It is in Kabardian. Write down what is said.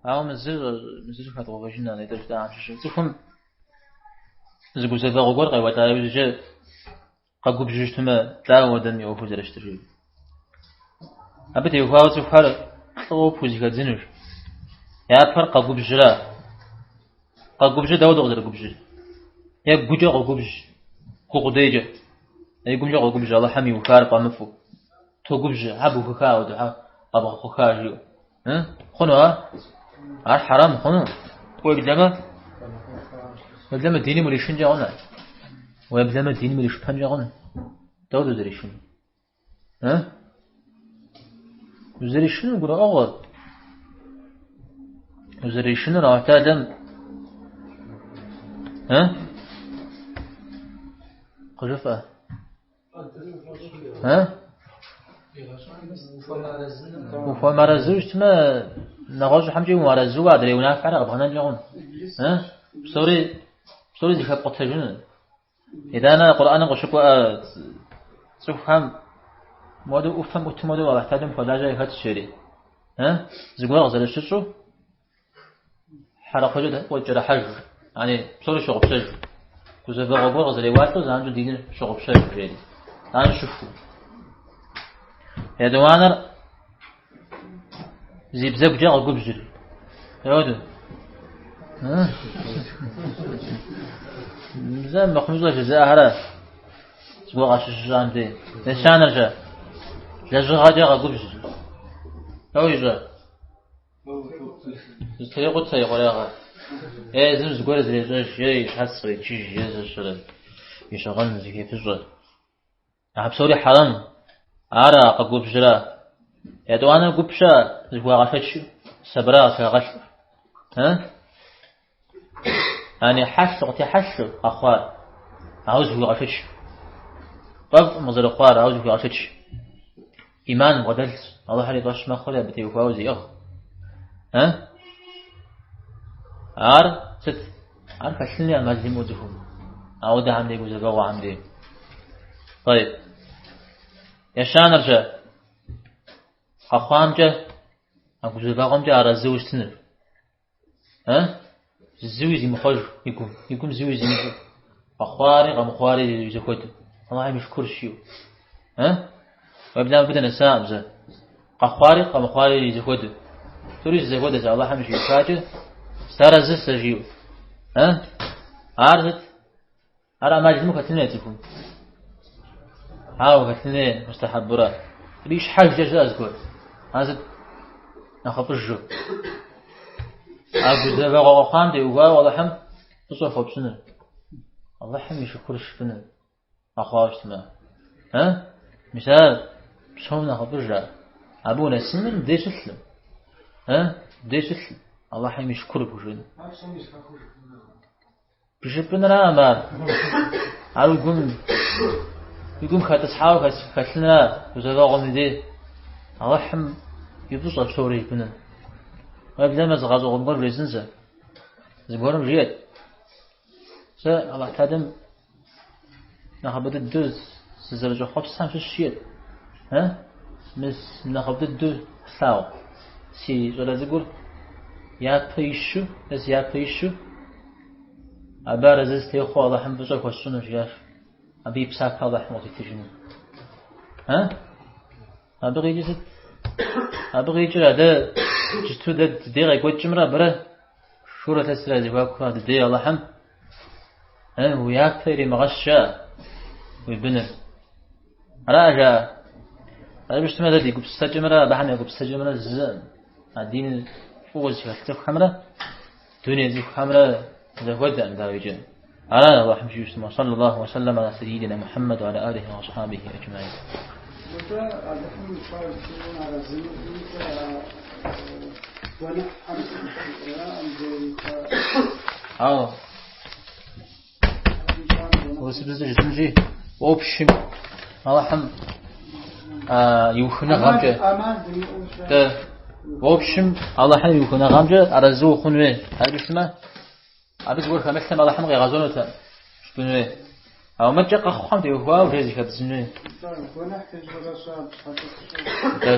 Ауэ мы зыр хэдгъэувэжын нетӏэ жытӏахэм щыщу. Цӏыхум зы гузэвэгъуэ гуэр къеуэлӏа иужькӏэ къэгубжьу щытмэ, дауэ хуэдэм и ӏуэхур зэрыщытыр жи. Абы теухуауэ цӏыхухэр плӏыуэ пхузэхэдзынущ. Япэр къэгубжьра. Къэгубжьыр дауэ дыкъызэрыгубжьыр? Е гукӏэ къогубжь, гу къудейкӏэ. Е гумкӏэ къогубжь, Алыхьым иухар фӏэмыфӏу. Тогубжь, хьэ бухыха ауэдэ, хьэ къэбгъэхъуха жиӏэу. Хъуну ар? Ар хьэрэм хъуну? Уеблэмэ? Уеблэмэ диным уришынкӏэ хъуну? Уеблэмэ диным уришыпэнкӏэ хъуну? Дауэ узэришын? Узэришынур гурыӏуэгъуэ. Узэришынур Алыхь Тэхьэлам къыжыфӏэ. Ухуэмарэзыу щытмэ, нэгъуэщӏхэмкӏи умыарэзыуэ адрей унафэхэр къэбгъэнэнкӏэ хъун. Псори, псори зыхэпкъутэжыну. Итӏанэ Къурӏэным къыщыкӏуэ цӏыхухэм модэу ӏуфэм ӏутым хуэдэу Алыхь Тэхьэлам хуэлажьэ яхэтщ жери. Зыгуэр къызэрыщыщӏу хьэрэкхъуэкӏэ кӏэрыхьэж, яни псори щогъупщэж. Гузэвэгъуэ гуэр къызэреуалӏэу занщӏэу диныр щогъупщэж, жери. Ар щыхуу. Етӏуанэр зи бзэгукӏэ къэгубжьыр. Дауэду? Бзэ мыхъумыщӏэ жызыӏэхэрэ зыгуэр къащыщыщӏам дей. Ещанэр-щэ? Лэжьыгъэкӏэ къэгубжьыр. Дауэ ищӏэ? Зытрекъутэ и хъурегъэр. Е езым зыгуэр зрещӏэж, е и щхьэц къречыж, е зыщӏэрэ и щыгъын зыхефыщӏэ. А псори хьэрэм, ара къэгубжьра. Етӏуанэ гупщэ зыхуагъэшэч сэбырагъ зыхагъэлъ. Яни хьэлъэу, къытехьэлъэу къэхъуар, ауэ зыхуигъэшэч. Фӏэфӏкъым къызэрыхъуар, ауэ зыхуигъэшэч. Иман бгъэдэлъщ, Алыхьыр и фӏэщ мэхъури абы теухуауэ зиӏыгъ. Ар сыт? Ар хэлъыну ӏэмал имыӏэу цӏыхум. Ауэдэхэм дей гузэвэгъуэхэм дей. Тӏэйб. Ещанэр-щэ? Къэхъуамкӏэ, а гузэвэгъуэмкӏэ арэзыуэ щытыныр. Зыуи зимыхъуэж и гум, и гум зыуи зимыщӏу. Къэхъуари къэмыхъуари зэхуэдэу. Алыхьым и шыкурщ жиӏэу. Уеблэмэ абы дынэсакъым зэ. Къэхъуари къэмыхъуари зэхуэдэу. Тӏури зэхуэдэщ Алыхьым щиухакӏэ, сыарэзы сэ жиӏэу. Ар сыт? Ар ӏэмал имыӏэу хэлъын хуей цӏыхум. Ауэ хэлъын хуей мустахьэбурэ. Абы ищхьэжкӏэ щыӏэ зыгуэр. Ар сыт? Нэхъыфӏыжу. А гузэвэгъуэ къэхъуам теухуауэ Алыхьым фӏыщӏэ хуэпщӏыныр. Алыхьым и шыкурщ жыпӏэныр. Къэхъуауэ щытмэ. Мис ар псом нэхъыфӏыж ар. Абы унэсыныр мыбдеж щылъым. Мыбдеж щылъым. Алыхьым и шыкур пхужыӏэну. Жыпӏэныракъым ар. Ар уи гум, уи гум хэтӏысхьауэ хэлъыныра гузэвэгъуэм и дей. Алыхьым и фӏыщӏэ псори жыпӏэныр. Уеблэмэ зы гъэщӏэгъуэн гуэр вжесӏэн сэ. Зыгуэрым жиӏэт. Сэ Алыхь Тэхьэлам нэхъыбэ дыдэу сызэрыщӏэхъуэпсхэм щыщ жиӏэт. Мис нэхъыбэ дыдэу слъагъу. Си щӏалэ цӏыкӏур япэ ищу, е си япэ ищу, абы арэзы сытехъуэу Алыхьым фӏыщӏэ хуэсщӏыну, жиӏащ. Абы и псапэ Алыхьым къызитыжыну. Абы къикӏыр сыт? Абы къикӏыр адэ иджыту дэ дыдей къекӏуэкӏымрэ абырэ шурэ лъэсрэ я зэхуакурэ дыдей Алыхьым уи япэ иримыгъэщ жаӏэ уи быныр. Ара жаӏэ. Абы щытмэ дэ ди гупсысэкӏэмрэ абыхэм я гупсысэкӏэмрэ зы а диныр фӏыуэ зыхэлъ цӏыхухэмрэ дуней цӏыхухэмрэ зэхуэдэкъым дауикӏэ. Ара Аллахьым жиӏэу щытмэ, صلى الله وسلم على سيدنا محمد وعلى آله وأصحابه أجمعين. Нтӏэ, Алыхьым ищӏар зыщӏым арэзыну гуэныхьхэм зэрихуа. Ауэ урысыбзэкӏэ жытынщи, общым Алыхьым иухыныгъэмкӏэ дэ общым Алыхьым иухыныгъэмкӏэ арэзы ухъун хуей. Абы щытмэ, абы зыгуэр хэмылъым Алыхьым къигъэщӏэнутэкъым жыпӏэн хуей. Ауэ мыдкӏэ къэхъухэм теухуауэ жей зыхэбдзын хуей. Гуэныхь тещӏэрэ щаб щхьэкӏэ.